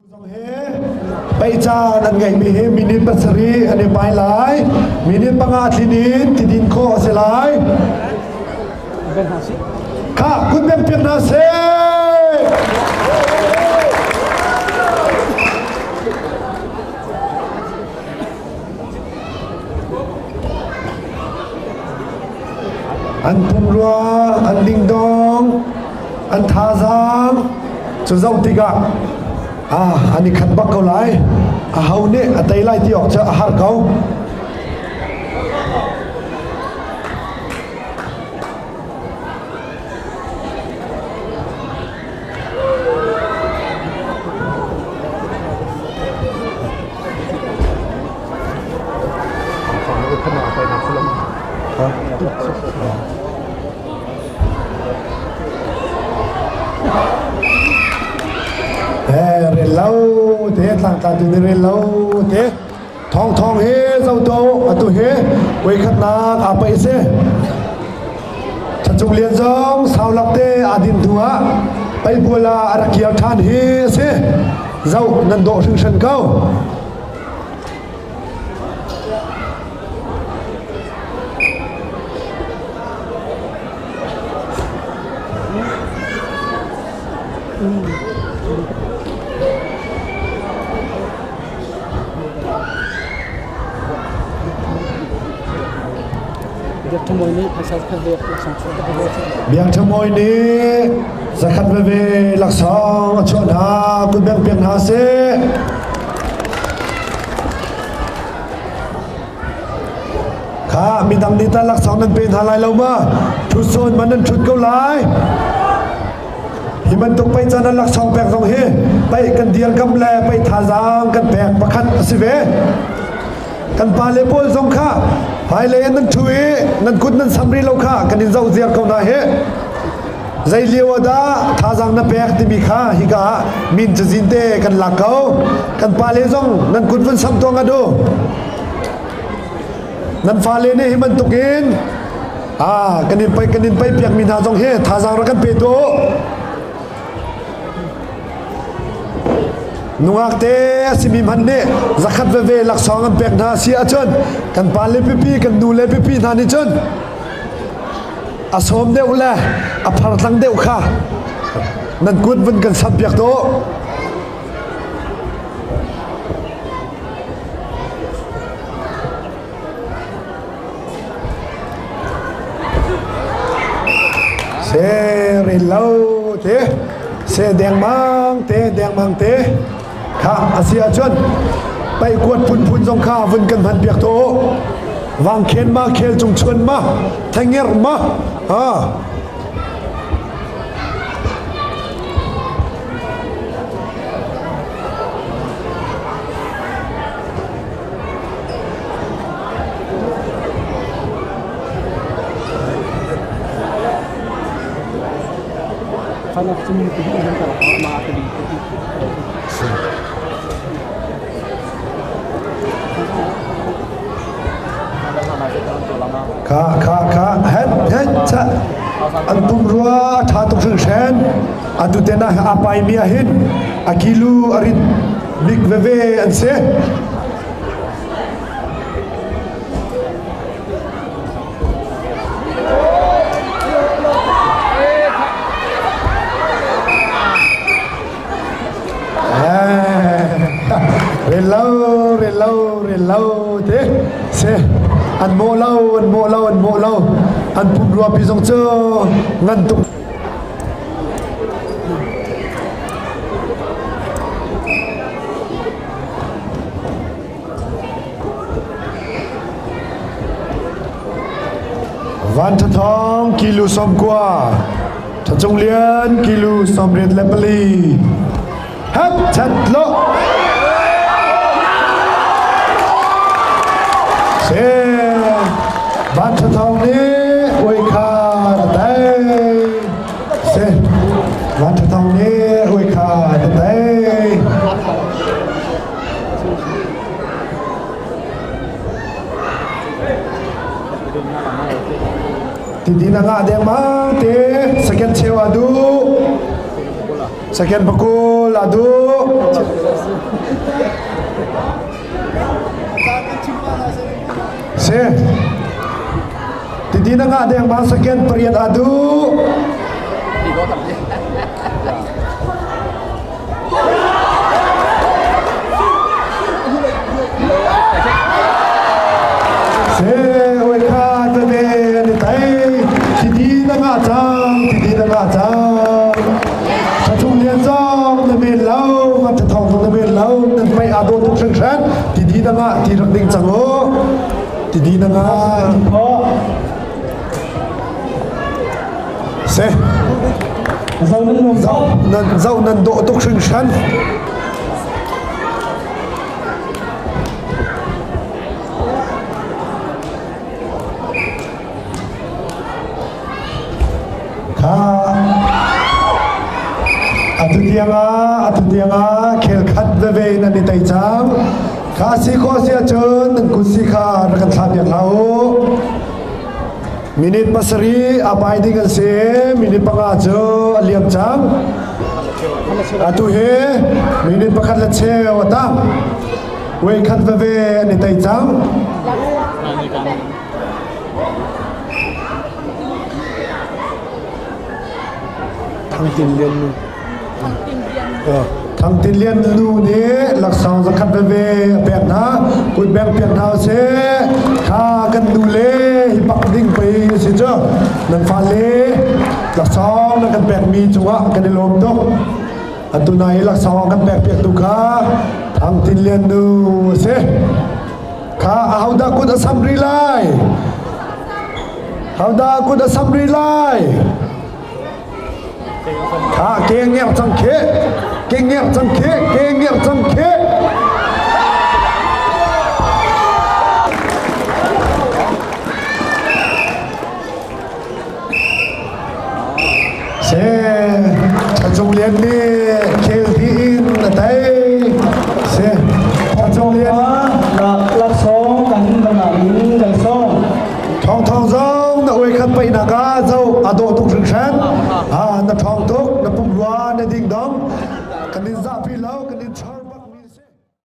Zong hi pei caan an ngeihmi hi minute 7 an i pai lai. Minute 5 tlin in tidin khawh a si lai. Kha kun beng piak hna seh. An pumrua, an dingdong, an thazaang cu zoh tikah ah an i khat bak ko lai. Aho nih a tei lai ti awk cu a har ko. Rel lo te tlangtla tu ni rel lo te thong thong he zo to atu he voi khatnak a pai se Chacung Lian zong saulak te aa din hnu ah peibual ah a rak kir ṭhan hi a si. Zoh nan dawh hringhran ko. Biak Tha Mawi nih zakhat veve laksawng a chuah hna, kutbeng piak hna seh. Kha midang nih tah laksawng nan pe hna lai lo ma? Ṭhut sawn man nan ṭhut ko lai. Hi bantuk pei can an laksawng pek zong hi pei kan dirkamh le pei thazaang kan pek pakhat a si ve. Kan pale pawl zong kha hmailei in nan ṭhu i nan kut nan sam rih lo kha kan in zoh ziar ko hna hi. Zei lio ah dah thazaang na pek timi kha hika ah min cazin te kan lak ko. Kan pale zong nan kut vun sam tuah ngat u. Nan fale nih hi bantuk in kan in kan in pei piakmi hna zong hi thazaang rak kan pe tuah u. Nungak te a simi hmanh nih zakhat veve laksawng an pek hna si ahcun kan pa le pipi kan nu le pipi hna nih cun a sawm deuh le a phartlang deuh kha nan kut vun kan samh piak tuah. Se rel lo te se dengmang te dengmang te kha a si ahcun paihkuat phunphun zong kha vun kan hman piak to vangkhen ma khel cung chuan ma thanger ma ha. Kha kha kha het het cha an pumrua a ṭha tuk hringhran. Atu te na a pai mi ah hin a kilu a rit bik veve an si. Rel lo, rel lo, rel lo te se an mawh lo, an mawh lo, an mawh lo. An pumrua pi zong cu ngan tuk. Van Tha Thawng kilu 90, Tha Cung Lian kilu 84. Hep chat lo. Se Van Tha Thawng nih ui kha a tei. Se Van Tha Thawng nih ui kha a tei. Tidin a ngah dengmang te second cheu a duh. Second pakul a duh. na ngah dengmang second pariat a duh. Se oi kha tete an i tai titi na ngah cang titi na ngah cang Thachung lian zong na men lo nga thathong zong na men lo nan pei aa dawh tuk hringhran titi na ngah ti rak ding cang u titi na ngah Se Zo nan nuam zo nan zo nan dawh tuk hringhran. Kha atu tiang ah atu tiang ah khel khat veve in an i tei cang. Kha si khawh si ahcun nan kut si kha rak kan thlah piak hlah u. Minute pasarih a pai ding an si. Minute panga cu a liam cang. Atu hi minute pakhat le cheu a tang. Voi khat veve an i tei cang. Thang Tin Lian nu. Thang Tin Lian nu nih laksawng zakhat veve a pek hna. Kut beng piak hna usih. Kha kan nu le hi bak ding pei a si cu. Nan fale laksawng na kan pekmi cungah kan i lawm tuk. Atu nai i laksawng kan pek piak tu kha Thang Tin Lian nu a si. Kha ahodah kut a sam rih lai? Hodah kut a sam rih lai? Kha ke ngerh cang khi. Ke ngerh cang khi. Ke ngerh cang khi. Se Thacung Lian nih khel thi in a tei. Se Thacung Lian Laksawng kan in kan sawm. Thawng thawng zong na oi khat paih nak ah zo a dawh tuk hringhran. Ha na thawng tuk.